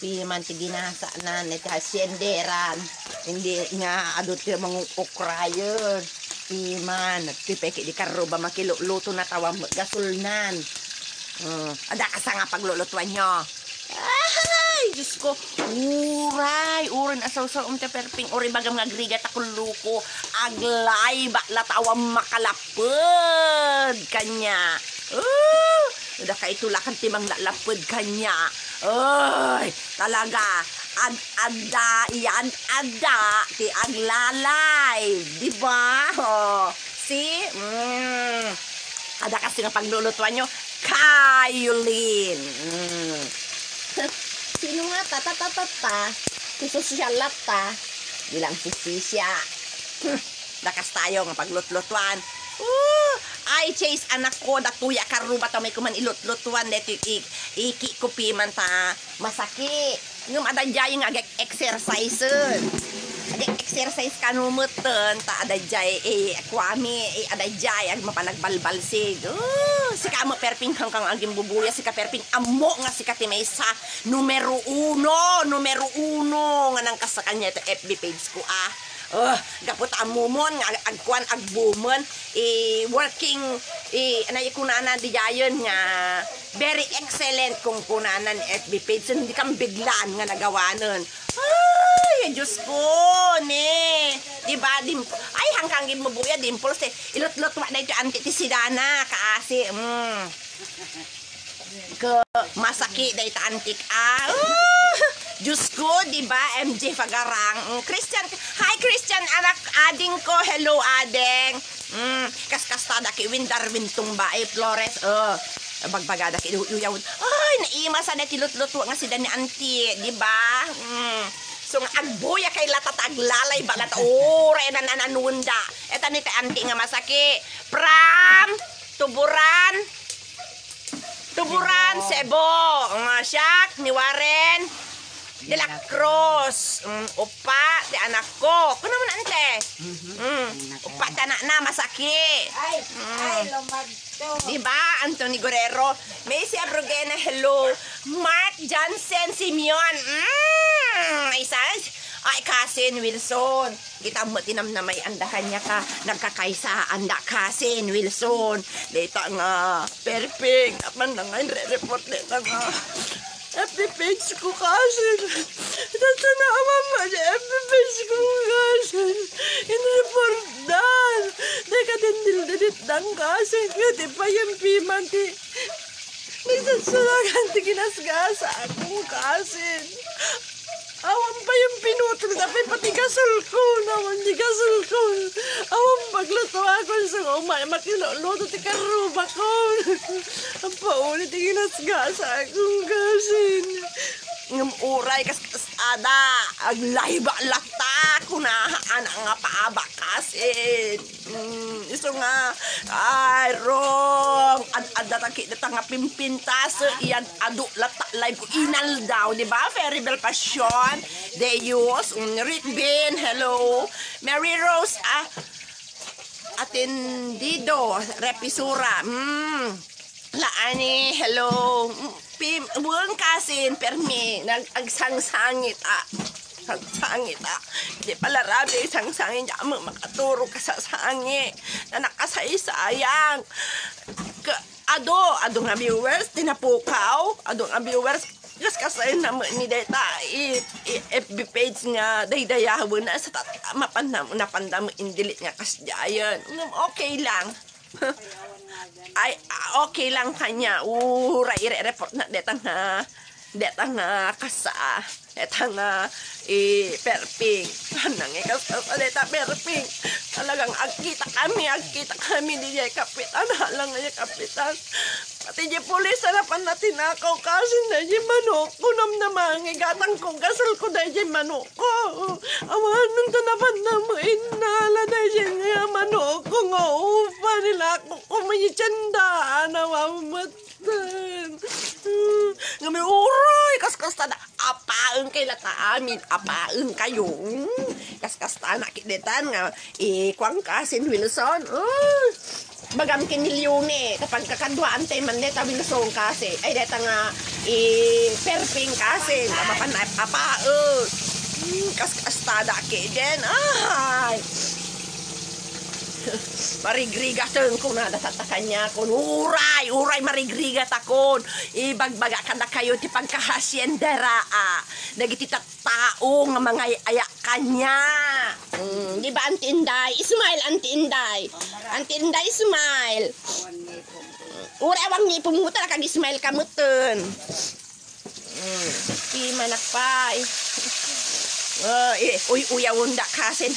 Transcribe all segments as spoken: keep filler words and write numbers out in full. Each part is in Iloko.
piman ti ginasanan iti hasienderan. Hindi nga adu ti manguk-ukrayen. Piman, nagtipay ket di karruba makiluluto na tawang gasulnan. Hmm, adda kasta nga paglulutuanyo. Ay, Diyos ko. Uray, uray, nasawsaw, um, ti perping, uray, bagam nga agrigat a kulluko. Aglay, bakla, tawang makalapod. Kanya. Uh, adda kay tulakan ti manglalapped kanya. Ay, talaga. Ad-, adda, iyan, adda, ti aglalay. Di ba? Oh, see? Mm. Adda kasta nga paglulutuanyo, Kailin. Mm. Sino nga ta, ta, ta, ta, ta? Ti sosyal latta. Bilang si Sisya. Hmm. Dakas tayo nga paglutlutuan. Uh, ay, Chase, anakko, datoy a karruba ta may kuman ilutlutuan, deti i-, ikiko piman ta masaki. Ngem adda jay nga ag-exercise. Ag-exercise kano metten, ta adda jay, eh, kuami, eh, adda jay, ag mapan agbalbalsig. Uh, sika mo perping kang kang agimbubuya, sika perping ammo nga sika ti maysa, numero uno, numero uno, nga nangkasta kanya iti F B page ko, ah. Oh, gapu ta ammomon nga ag-, agkuan, agboomon, eh, working, eh, anay kunana diayen nga very excellent kung kunana ni F B page, so, hindi kang biglaan nga nagawanen. Ay, Diyos ko, ne. Di ba, dim-, ay, hangkang gimmubuya, dimples, eh. Ilutlutuan na ito, anti ti sidana, kaasi, mm. Ke, masaki dayta antik. Ah, uh, Diyos ko, di ba, M J Fagarang? Mm, Christian, hi, Christian, anak, ading ko. Hello, ading. Mm, kaskasta da ki Win Darwin Tumbae Flores. Oh, bagbaga da ki Yu-, Yuyaw. Ay, naima sa na ti lutluto nga si Dani Anti, di ba? Mm. So, nga agbuya kay latat aglalay ba latat. Uray na nananunda. Eta ni ti anti nga masaki. Pram, Tuburan. Tuburan, Cebu. Nga siak ni Warren de la Cruz. Mm, upa, ti anak ko. Kuna mo na, ante? Mm, upa, ti anak na, masaki. Ay, ay, lumagto. Di ba, Anthony Guerrero? Macy Abrogena, hello. Mark Johnson Simeon. Mm, isas. Ay, Cousin Wilson. Kita mo, tinamnamay, anda kanya ka, nagkakaysa, anda, Cousin Wilson. Dayta nga, perfect. Apan na nga, inre-report dayta nga F B page ko, Cousin. Dayta na, mama, di F B page ko, Cousin. In-report dan. Di ka din dildidit dan, Cousin. Kaya di pa yung piman, di. Nagsasulagan ti ginasgasa akong Cousin. Awan pa yung pinutol, tapay pati gasolkon, awan di gasolkon. Awan pagluto akon sa umay, makiluluto ti karruba ko. Ang pauli ti ginasgasa akong Cousin. Ngem uray kas-, kasada, aglayba latta, kuna, anak nga paaba, Cousin. Mm, isu nga, ay, wrong. Ad-, adda ta ki-, data nga pimpintas, iyan, adu, latta, live ko, inaldaw, di ba? Very Bell Passion, Deus, mm, Rick Bean, hello. Mary Rose, ah, Atendido, Repisura, mm. Laani, hello. Mm, Pim, buwang Cousin, permi, nag-, agsangsangit, ah. Sangsangit, ah. Di pala rabi, sangsangit, di mo makaturo ka sa sangi. Na nakasaysayang. Ka, ado, ado nga viewers, tinapukaw. Ado nga viewers, kas kasayin na mo ni deta, i, i, F B page nga, daydayawen na sa tat-, mapan na, napan na mo indilit nga kasdiayan. Mm, okay lang. Ay, ah, okay lang kanya. Uray, ire-report na detang, ah, detang, ah, kasa, detang, ah, i perping. Nang ikas kasa deta perping. Talagang agkita kami, agkita kami di jay kapitan, halang jay kapitan. Pati jay pulis, ala pan natinakaw kasi na jay manok. Kunam na mangigatang ko, gasol ko dahil jay manok ko. Awan, nung tanapan na mo, inala dahil jay nga manok ko nga upa nila ko. Kumayi tiyandaan, awa mo matan. Nga may uray, kaskasta na, apaen kay lata amin, apaen kayo. Mm, kaskasta na kidetan nga, eh, kuwang kasin Wilson. Mm, bagam kinilyone, kapag kakaduaan tayo man neta Wilson kasi, ay, deta nga, eh, Perping kasin, mapan apapaet. Hmm, kas-, kastada kiden. Ay! Marigrigaten kuna datata kaniakon. Uray, uray marigrigatakon. Ibagbaga kadakayo ti pagkahasiendera, a. Dagiti tattao nga mangay-aya kania. Mm, di ba, Auntie Inday? Smile, Auntie Inday. Auntie Inday, smile. Uray awan ngipum mo, talaga smile ka metten. Mm. Pimanak pay. Oh, eh, uy, uyawon da kasin.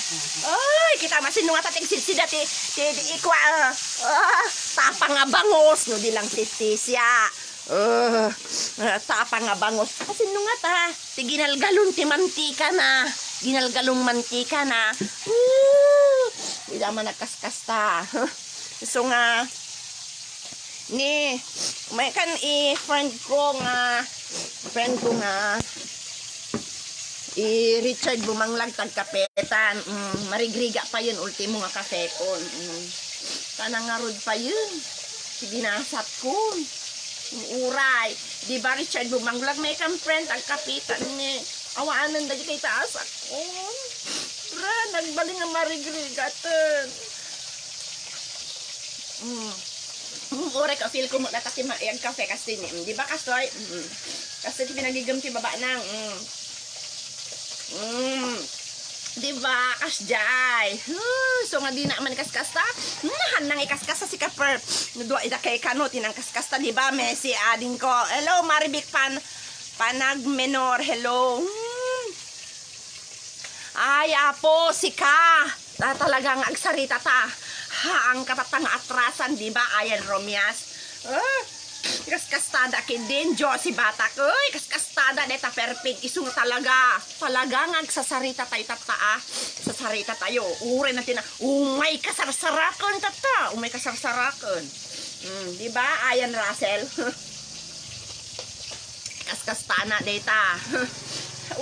Ay, kita masin nga tatig sidsida ti, ti, ti ikwa, ah. Ah, tapang a bangus, no, di lang titisia. Ah, ah, tapang a bangus. Kasin nga ta, ti ginalgalon ti mantika na. Ginalgalong mantika na. Uh, di da man nagkaskasta. So nga, ni, may kan i friend ko nga, friend ko nga, i Richard Bumanglag tagkapetan. Mm, marigriga pa yun, ultimo nga kape ko. Mm. Sana nga rod pa yun. Sige, nasat ko. Uray. Di ba, Richard Bumanglag, may kan friend, tagkapetan ni, awaanan dagiti taas ako. Ra, nagbaling nga marigrigaten. Mm. Mm, uray ka, feel ko mo nataki ma-, yung kape kasi ni, mm, di ba, kastoy? Mm. Kasi pinagigam ti baba nang, mm. Mm. Di ba, kasjay? Hmm, so nga di na man kaskasta. Hmm, han nang ikaskasta si Kaper. Nadua ida kay kano, tinang kaskasta, di ba? Messi, ading ko. Hello, Maribik Pan-, Panag Menor. Hello. Hmm. Ay, apo, sika. Ta-, talaga nga agsarita ta. Ha, ang katata nga atrasan, di ba? Ayan, Romias. Ah, kaskastada kidin, Josie Batak. Uy, kaskastada, deta perfect. Isu nga talaga. Talaga nga agsasarita tayo, tatta, ah. Sasarita tayo. Uray na tina-, umay kasarsaraken, tatta. Umay kasarsaraken. Hmm, di ba? Ayan, Russell. Kaskastana deta.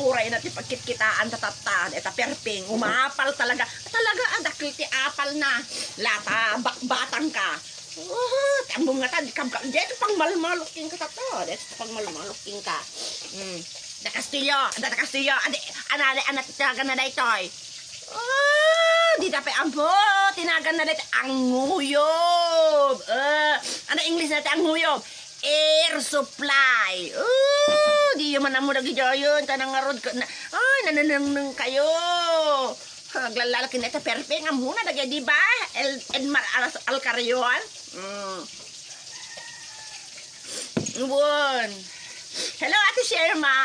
Uray na ti pagkitkitaan ta tatta, deta perping. Umapal talaga. Talaga, ah, dakkel ti apal na. Lata, bakbatang ka. Oh, tambong nga ta, di kabka, di ka pangmalmalok king ka tatta. Di ka pangmalmalok king ka. Hmm. Da Castillo, da Castillo, adi, anali, anat, tagan na daytoy. Oh, di dapat ampo, tinagan na daytoy. Ang nguyob. Ah, ano English na ti ang nguyob? Air supply. Oh, di man amo dagiti ayon, kanang ngarud ka na. Ay, nananengneng kayo. Aglalalakin na ita, perpeng, amuna dagiti, di ba? El, Edmar Al-, Alcarion. Mm. Won. Hello, Ate Sherma.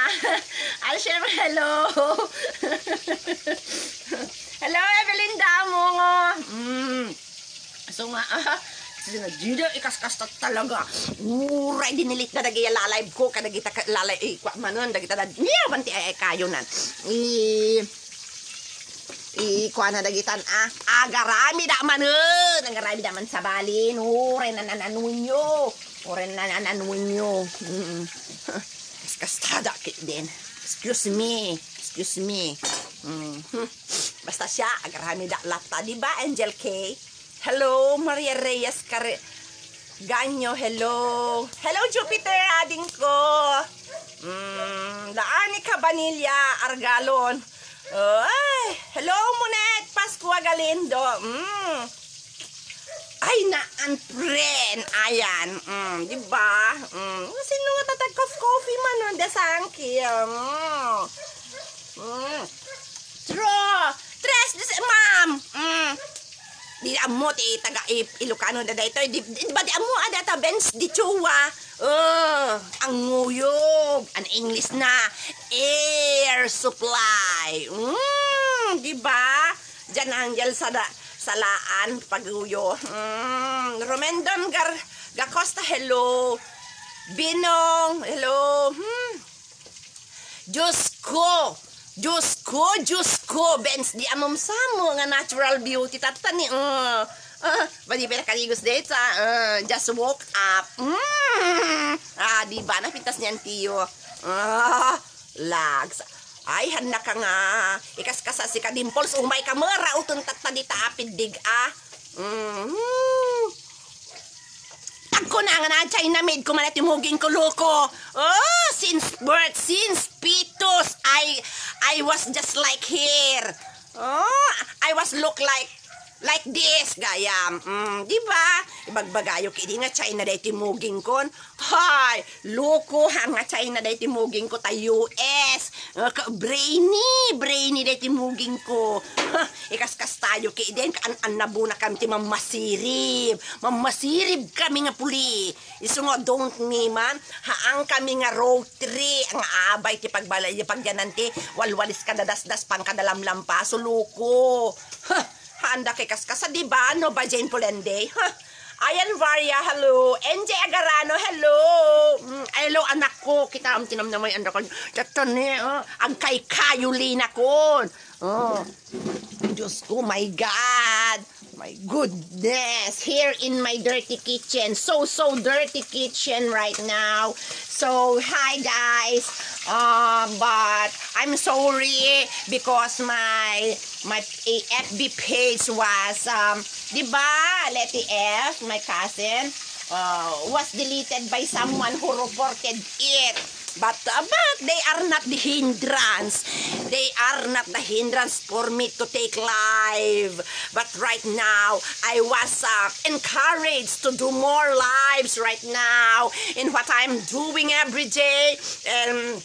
Ate Sherma, hello. Hello, Evelyn Damongo. Mm. So nga, ah, sina Gina, ikaskasta talaga. Uray, dinilit na dagiti live ko, kadagita ka-, lalay, eh, kwa manon, dagita da, niya, banti ay, ay, kayo nan. I, i, kwa na dagitan, ah, agarami da manon, agarami da man sabalin, uray na nananunyo, uray na nananunyo. Mm. Kaskastada kit din. Excuse me, excuse me. Mm. Basta siya, agarami da latta, di ba, Angel K? Hello, Maria Reyes Care-, Ganyo, hello. Hello, Jupiter, ading ko. Mm, Daanica Banilla Argalon. Ay, hello, Monet Pascua Galindo. Mm. Ay, naan, friend. Ayan. Mm, di ba? Mm. Sino nga tatag coffee man nun? Dasangki. Mm. Mm. True. Tres, dis-, ma'am. Mm. Di ammo ti taga I-, Ilocano da daytoy. Di, di ba di ammo ada ta Benz di Chua? Oh, ang nguyob. Ang English na air supply. Mm, di ba? Diyan ang yal sa da-, salaan paguyo. Mm, Romendon Gar-, Gacosta, hello. Binong, hello. Hmm. Diyos ko! Diyos ko! Diyos ko! Benz, di amom samo nga natural beauty tatta ni, uh, uh, badi pera kaligos deta, uh, just woke up. Mm. Ah, di ba? Napintas niyan, tiyo. Ah, lags. Ay, han naka nga. Ikaskasa si ka Dimples, umay ka mera, utun tatta di ta apid dig, ah. Mm. Kuna nga na China made ko man iti muging ko, loko. Oh, since birth, since fetus, I, I was just like here. Oh, I was look like, like this, gayam. Mm, di ba? Ibagbagayo kidi nga China daytoy muging kon. Hay, loko, ha, nga China daytoy muging ko ta U S. Ah, ka-, brainy, brainy daytoy muging ko. Ha, ikaskastayo kidi, ka-, an-, annabuna kami ti mammasirib. Mammasirib kami nga puli. Isu nga don't me man, haan kami nga rotary, nga abay ti pagbalay, ti pagyanan ti walwalis kada dasdas, pan kada lamlampaso, loko. Huh, haanda kay kaskasa, di ba? No, ba, Jane Polende? Huh. Ayan, Varia, hello. N J Agarano, hello. Mm, hello, anak ko. Kita am tinamnamay, anda ka. Chat ni, oh. Agkaykayo, Lina, kon. Oh. Diyos ko, my God. My goodness. Here in my dirty kitchen. So, so dirty kitchen right now. So, hi, guys. Uh, but I'm sorry because my, my F B page was, um, di ba, Letty F, my cousin, uh, was deleted by someone who reported it. But, uh, but they are not the hindrance. They are not the hindrance for me to take live. But right now, I was, uh, encouraged to do more lives right now in what I'm doing every day. And,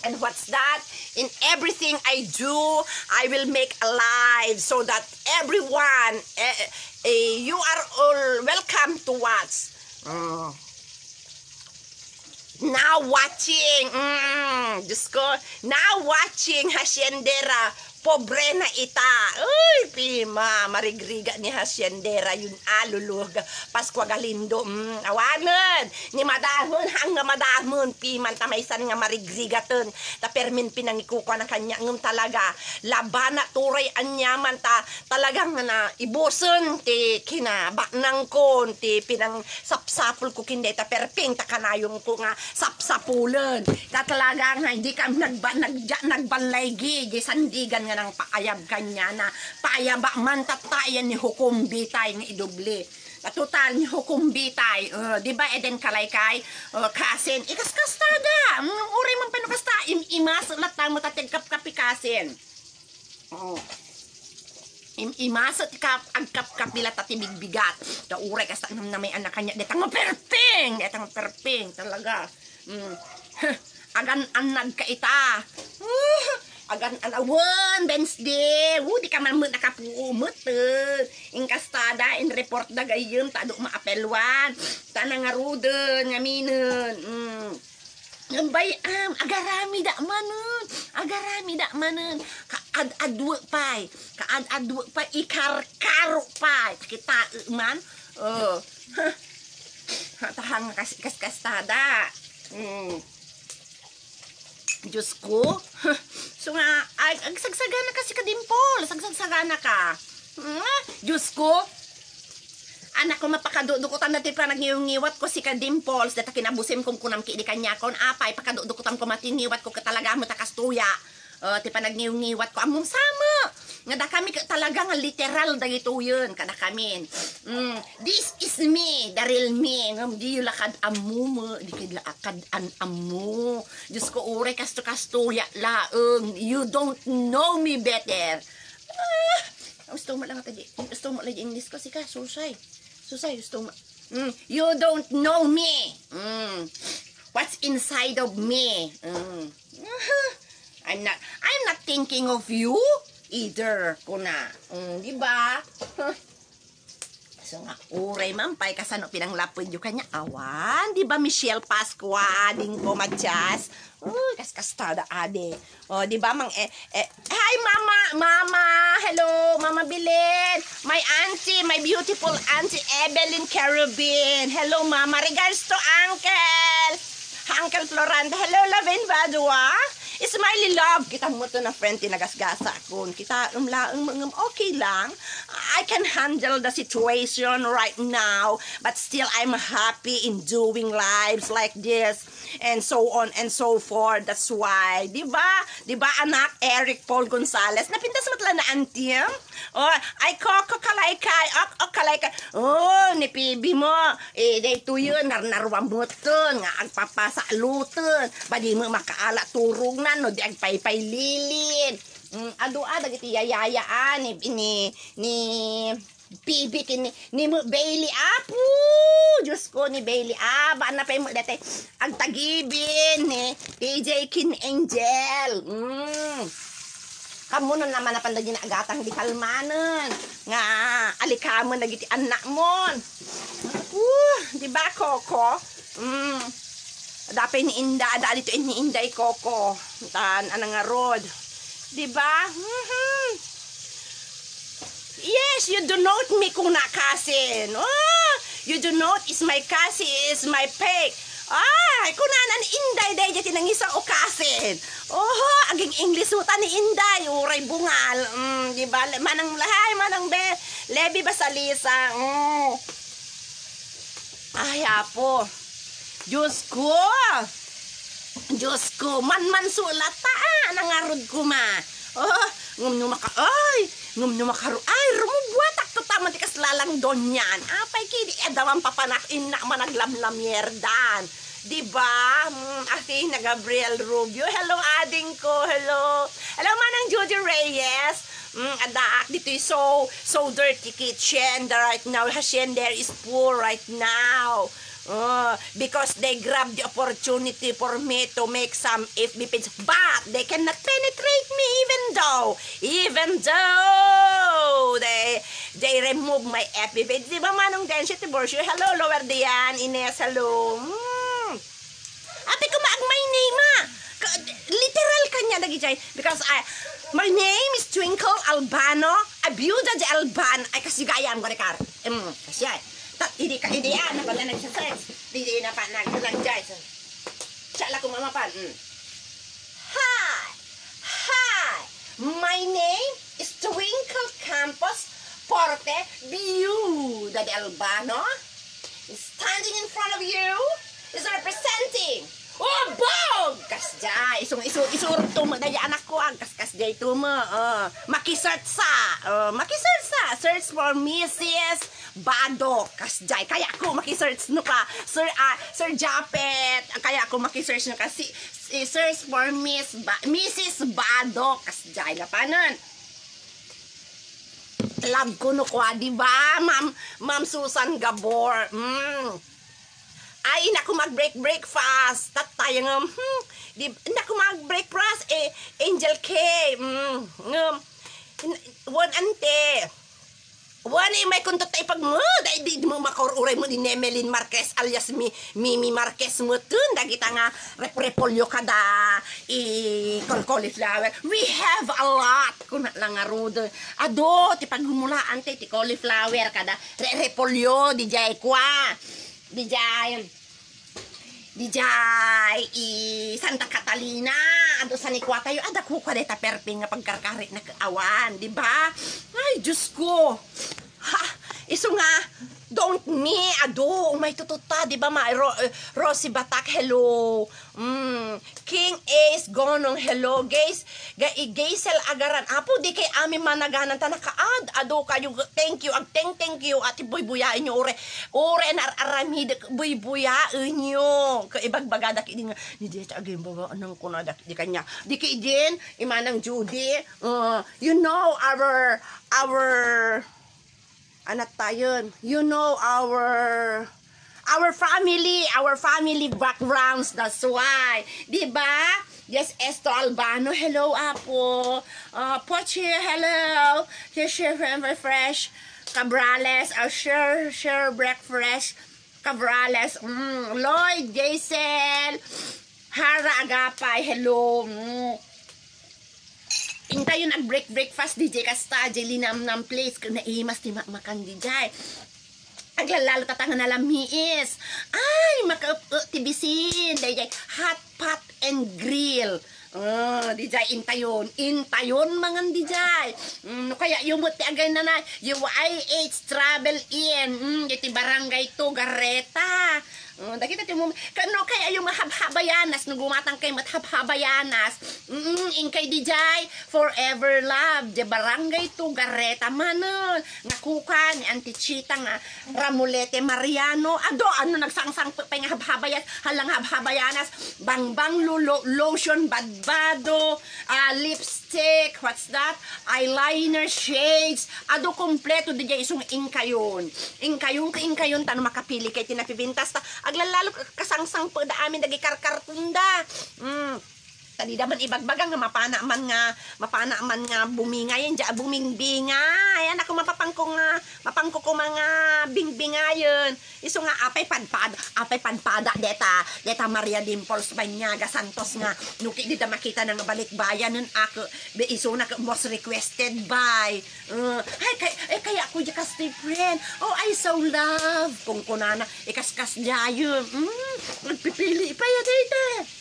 and what's that? In everything I do, I will make a live so that everyone, eh, eh, you are all welcome to watch. Mm. Now watching. Mm, Diyos ko. Now watching, Haciendera. Pobre na ita. Uy, Pima, marigriga ni Haciendera. Yun, alulog. Pascua Galindo. Mm, awanen. Ni madahon, hang nga madahon. Piman ta maysan nga marigrigaten. Ta permin pinangikukuan na kanya. Ngem talaga. Labana, turay anyaman ta. Talagang na ibusen ti kinabaknangkon, ti pinang sapsapulko ken dayta perping ta kanayonko nga sapsapulen. Ta talaga nga, di kam nagba-, nagja-, nagballaygi, di sandigan nga nang paayab kaniana. Paayaba man tatta, yan ni hukumbitay nga idubli. Ta total ni hukumbitay, eh, di ba, Eden Kalaykay, eh, kasin, ikaskastada. Mm, uray man pano kasta, im-, imas latta mo ta ti agkapkapi kasin. Oh. Im-, imaset ka, agkapkapila ta ti bigbigat. Ta uray kasta namnamay anak kanya, deta nga perping, deta nga perping, talaga. Mm. Agan-anag ka ita. Agan-anawen, Wednesday. Wo, di ka man met nakapuo met, eh. Inkastada, in report da gayyem, ta adu maapelwan. Ta nangaruden, ngaminen. Mm. Ngem bay-am, agaramida manen, agaramida manen. Kaad-adwe pay, kaad-adwe pay, ikarkaro pay. Kita man, oh. Tahang kas-, kas-, kastada. Mm. Diyos ko. So nga, ay, agsagsagana ka si Kadimpol, agsagsagana ka. Mm, Diyos ko. Anak ko, mapakadudukotan na ti panagniwngiwat ko si ka Dimples, data kinabusim kong kunam ki di kanyakon, apay, pakadudukotan ko mati ngiwat ko ket talaga mo ta kastoya. Eh, ti panagniwngiwat ko, ammom sama. Nga dakami ket talaga nga literal dagitoyen, kadakamin. Mm, this is me, the real me. Ngem di la kad ammo mo, di kad la kad an ammo. Diyos ko, uray kasto-kastoya laeng. You don't know me better. Ah, gusto mo lang ata di, gusto mo lang di English ko, sika, susay. Susay, gusto mo. Mm, you don't know me. Mm. What's inside of me? Mm. I'm not, I'm not thinking of you either, kuna. Mm, di ba? So nga, uray man pay kasano pinanglapudyo kanya. Awan, di ba, Michelle Pascua, Dingko Matias? Uy, kaskastada, ade. Oh, di ba, mang, eh, eh, hi, Mama, Mama, hello, Mama Belen, my auntie, my beautiful auntie Evelyn Carabin. Hello, Mama. Regards to Uncle, Uncle Florante. Hello, Lavin Badua. Smiley love, kita mo to na friend, ti nagasgasakon. Kita, um, laeng, um, okay lang. I can handle the situation right now, but still I'm happy in doing lives like this and so on and so forth. That's why, di ba? Di ba, anak, Eric Paul Gonzalez? Napintas mo tala na antim? Oh, ay, Coco, kalaykay, ok, ok, kalaykay. Oh, ni P B mo, eh, daytoy yun, narnarwa mo ton, nga agpapasaluten. Badi mo makaala turognan, no, di agpaypaylilin. Mm, adu a, dagiti yayayaan, ni, ni, ni P B ken ni, ni mo, Bailey, apo! Diyos ko, ni Bailey, ah, baan na pay mo, dati, agtagibin, ni T J ken Angel. Mm. Kammunon naman a panda ginagatang di kalmanen. Nga, alikamen dagiti annakmon. Uh, di ba, Coco? Mm. Dapay ni Inda, ada dito ni Inday Coco. Tan, anang ngarud. Di ba? Mhm. Yes, you do not me kuna cousin. Oh, you do not is my cousin, is my fake. Ah, kunanan Inday, day, dati nang isa o cousin. Oho, aging English uta ni Inday, uray bungal. Mm, di ba? Manang lahay, manang be, Levi Basalisa. Mm. Ay, apo. Diyos ko. Diyos ko. Manmansulat ta, ah, nangarod kuma. Oh, ngem no maka-, ay, ngem no makaru-, ay, rumugwatak to tama ti kas lalang donyan. Apay kidi, adawan papanak, inna managlamlamierdan. Di ba? Mm, Athena Gabriel Rubio. Hello, ading ko. Hello. Hello, Manang Judy Reyes. Mm, adaak ditoy so, so dirty kitchen. The right now, hacienda is poor right now. Uh, because they grab the opportunity for me to make some F B page. But they cannot penetrate me even though, even though they, they remove my F B page. Di ba, Manong Denshi Tiburcio? Hello, Lower Dian, Ines, hello. Hmm. Apay ko maag my name, ah. Ka-, literal kanya dagiti ay. Because I, my name is Twinkle Albano, a viuda de Alban. Ay, kasi gayam ko ni Kar. Mm, kasi ay. Ta-, idi ka, idi, ah, na pala nagsasex. Di, di na pa, nag-, nag-, siya la kumamapan. Mm. Hi! Hi! My name is Twinkle Campos Porte, viuda de Albano. Standing in front of you is representing. Oh, bog! Kasjay, isung, isu, isurto mo, daya anak ko, ang kaskas jay to mo. Oh, makisearch sa. Oh, makisearch sa. Search for Missus Bado. Kasjay, kaya ko makisearch no ka. Sir, ah, Sir Japet, kaya ko makisearch no ka. Si, si search for Miss ba, Missus Bado. Kasjay, lapanan. Love ko no kwa, di ba? Ma'am, Ma'am Susan Gabor. Mm. Ay, naku, mag-break breakfast. Tatay nga, hmm, di, naku, mag-breakfast, eh, Angel K. Mm, ngem, in-, wan ante. Wan, eh, may kuntot tayo pag mo, dahil di mo makaururay mo ni Nemelin Marquez alias Mi, Mimi Marquez mo tun, dagita nga rep-, repolyo kada i cauliflower. We have a lot. Kuna lang nga rudo. Ado, ti paghumulaan ti, ti cauliflower kada re-, repolyo, di jay kwa. Di jay. Di jay i Santa Catalina. Ado sa ni kwa tayo. Ada ko kwa deta perping nga pagkarkari na awan. Di ba? Ay, Diyos ko. Ha? Isu nga, don't me, adu, umay tututa, di ba, ma-, Ro-, eh, Rosie Batak, hello. Mm, King Ace Gonong, hello. Gays, ga-, i-, Gaysel Agaran, apo, di kay amin managanan ta nakaad, adu kayo, thank you, ag-, thank, thank you, ati buybuyaen nyo, ure, ure, nar-, aramid, buybuyaen nyo. Ka-, ibagbagadak, idi nga, ni Diet, agin, baga, anang kunadak, di kanya. Di kay din, imanang Judy, uh, you know, our, our, Anat tayon. You know our, our family, our family backgrounds, that's why. Di ba? Yes, Esto Albano, hello, apo. Uh, Pochi, hello. Share, share, fresh. Cabrales, uh, share, share, breakfast. Cabrales, mm, Lloyd, Jaisel, Hara Agapay, hello. Mm. Intayon ag-break breakfast, di jay kasta, jay linamnam place, ken naimas ti makmakan di jay. Aglalalo tatanga na lamiis. Ay, maka-, uh, ti bisin, day jay, hot pot and grill. Ah, dijay intayon. Intayon mangan dijay. Mm, no kayatyo met ti agaynana, Y H Travel Inn. Mm, iti Barangay Tugareta. Mm, dagita ti mum-, ka-, no kayatyo met Habhabayanas, no gumatangkay met Habhabayanas. Mm, inkay dijay, Forever Love, di Barangay Tugareta manen. Nga kuka ni Auntie Chita nga Ramulete Mariano. Adu, ano, nagsangsangpet pay nga Habhabayas, hala nga Habhabayanas, bangbang, lulo, lotion, badbado, ah, lipstick, what's that? Eyeliner, shades. Adu, kompleto dijay isu nga inkayon. Inkayon ka inkayon, ta no makapili kay ti napibintas, ta aglalalo ka-, kasangsangpet da amin dagiti karkartonda. Mm. Ta dida man ibagbaga nga mapana man nga, mapana man nga bumingayen, dia bumingbingay. Ayan, ako mapapangko nga, mapangko ko mga bingbingayen. Isu nga apay padpada, apay padpada deta, deta Maria Dimples Banyaga Santos nga, no kay dida makita na nga balikbayan, ako, be, isu na ka most requested by. Uh, ay, kay, ay, kaya ko di kas ti friend. Oh, I so love. Kung kunana, ikas-kas diay. Mm, nagpipili pa ya dayta.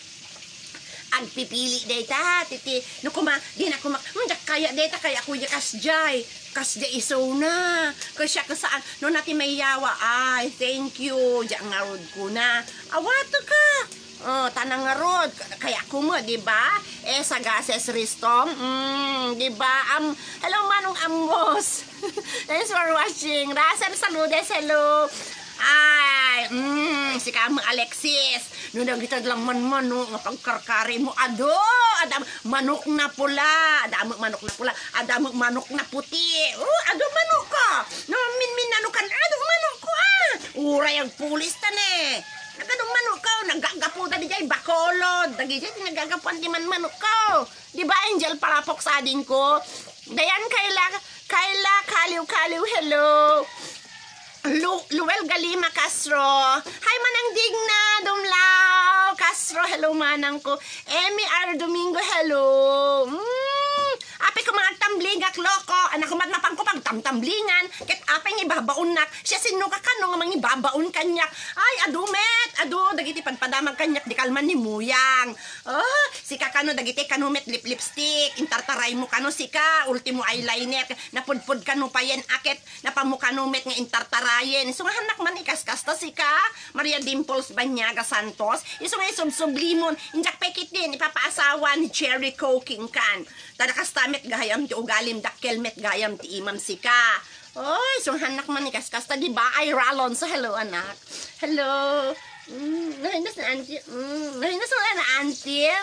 Agpipili dayta, titi. No kuma, di na kuma, hmm, diak kaya dayta, kaya kuya kasjay. Kasjay isuna. Kasya kasaan, no nati mayawa, ay, thank you. Diak ngarud kuna. Awato ka. Oh, tanang ngarud. Kaya kuma, di ba? Eh, sagases ristom. Mm, di ba? Am, hello, Manong Amos. Thanks for watching. Russell Saludes, hello. Ay, mm, si Kamo Alexis. No, nagitad lang man manok nga pagkarkari mo. Ado, adam, manok na pula. Adamo manok na pula. Adamo manok na puti. Oh, ado manok ko. No, min, min, ano kan, ado manok ko, ah. Uray ang pulis ta ne. Nagado manok ko. Nagagapu da di jay bakolod. Dagi jay, nagagapuan di man manok ko. Di ba, Angel Parapok sa ading ko? Dayan, Kayla, Kayla, Kaliw, Kaliw, hello. Lu-, Luel Galima Castro. Hi, Manang Digna, Dumlao Castro, hello, manang ko. Emmy R. Domingo, hello. Mm, apay ko mga tambling, ak loko. Anak ko, mat-, mapangko pagtamtamblingan. Ket apay nga ibabaonnak. Siya sinno ka kano nga mangibabaon kaniak. Ay, adu met, adu, dagiti padpadamag kaniak, di kalman ni Muyang. Oh, sika kano, dagiti kano met lip-lipstick, intartaray mo kano sika, ultimo eyeliner, napudpod kano payen aket, napamo kano met nga intartarayen. Isu nga hannak man ikaskasta sika, Maria Dimples Banyaga Santos, isu nga isubsublimon, injak pay ketdin, ipapaasawa ni Cherry Cooking Can. Tada kasta met gayam ti ugalim, dakkel met gayam ti imam sika. Oy, sunghannak man ni kaskasta, di ba? Ay, Ralon, so hello, anak. Hello. Mm, nahinas na auntie. Mm, nahinas na auntie.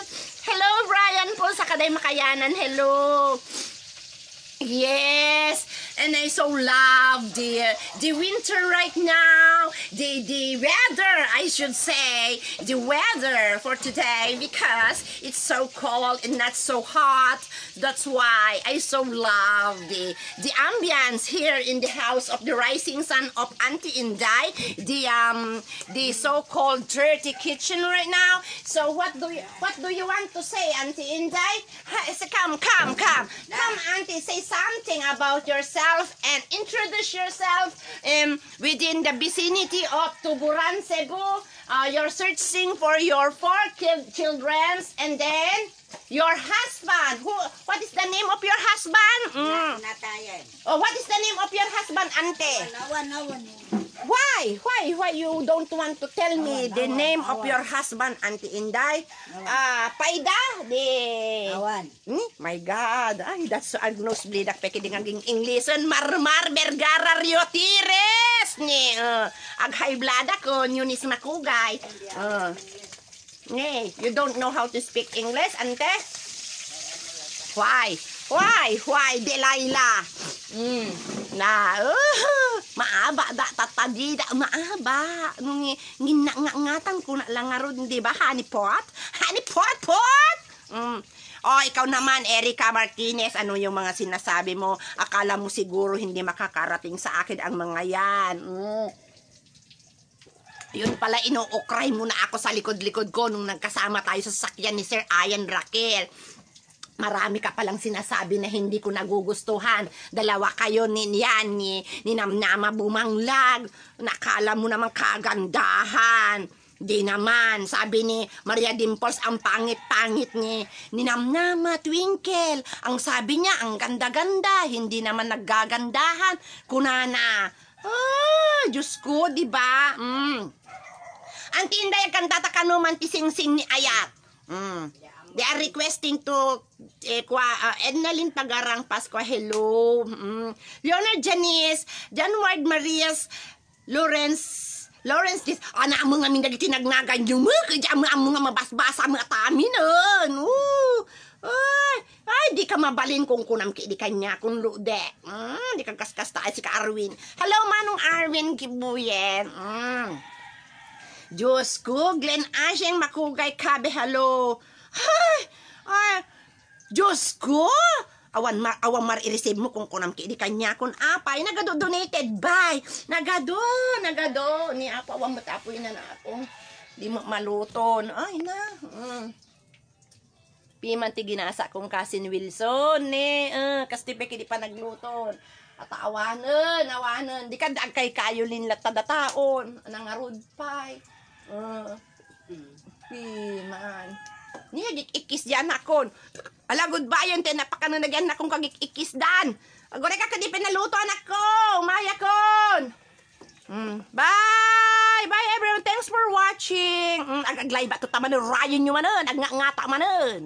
Hello, Brian po, sa Kaday Makayanan. Hello. Yes, and I so love the, the winter right now. The, the weather, I should say, the weather for today, because it's so cold and not so hot. That's why I so love the, the ambience here in the house of the rising sun of Auntie Inday, the, um, the so-called dirty kitchen right now. So what do you, what do you want to say, Auntie Inday? Ha, say, come, come, come, come, Auntie, say something about yourself and introduce yourself, um, within the vicinity of Tuburan, Cebu. Uh, you're searching for your four kid childrens, and then your husband. Who? What is the name of your husband? Mm. Na-, natayan. Oh, what is the name of your husband, ante? Awan, awan, awan. Why? Why? Why you don't want to tell me the name of your husband, Auntie Inday? Awan. Ah, Paida, di. Awan. Hmm? My God. Ay, that's so agnos blidak peke di ngaging English. Marmar Vergara Rio Tires. Ni, uh, ag high blood ako, Eunice Makugay. Uh. Nay, you don't know how to speak English, ante? Why? Why? Why, Delilah? Mm. Na, uh, maaba da, tatadi da, maaba. Nung ngi-, nginna-, nga-, ngatan ko na lang nga rod, di ba? Honey pot? Honey pot, pot? Mm. Oh, ikaw naman, Erica Martinez, ano yung mga sinasabi mo? Akala mo siguro hindi makakarating sa akin ang mga yan. Mm. Yun pala, inuukray mo na ako sa likod-likod ko nung nagkasama tayo sa sasakyan ni Sir Ian Raquel. Marami ka palang sinasabi na hindi ko nagugustuhan. Dalawa kayo ni, yan, ni, ni Namnama Bumanglag. Nakala mo namang kagandahan. Di naman, sabi ni Maria Dimples, ang pangit-pangit ni, ni Namnama Twinkle. Ang sabi niya, ang ganda-ganda, hindi naman naggagandahan. Kunana, ah, Diyos ko, di ba? Mm. Ang tinday, kantata kano man ti singsing ni Ayat. Mm. They are requesting to, eh, kwa, ah, Ednalyn Pagarang Pascua, hello. Mm. Leonard Janice, John Ward Marias, Lawrence, Lawrence Dis, ana mo ngamin dagiti nagnagan yo, mo, kadi amo, amo nga mabasbasa mo atamin, eh, no? Ay, ay, di ka mabalin kung kunam ki di kanya, kung lude. Mm, di ka kaskasta, ay, si ka Arwin. Hello, Manong Arwin Gibuyen. Mm. Diyos ko, Glenn Ashing, makugay kabe, hello. Ay, ay, Diyos ko! Awan ma-, awan mar-i-receive mo kung kunam ki di kanya kun apay. Nagado donated by. Nagado, nagado. Ni Apo, awan mo tapo ina na ako. Di mo maluton. Ay na. Mm. Piman ti ginasa kong kasin Wilson. Ni, eh, kasti pe ki di pa nagluton. At awanen, awanen. Di ka dagkay kayo linlat tadataon. Nangarud pay. Eh. Piman. Ni agik-ikkis dian akon. Alagud bayan ti napakanan na dian akon kagik-ikkis dan. Agore ka kadi pinaluto anakko. Mayakon. Mm. Bye! Bye everyone. Thanks for watching. Mm, ag-, aglay ba to taman rayon nyo manen. Agngangata manen.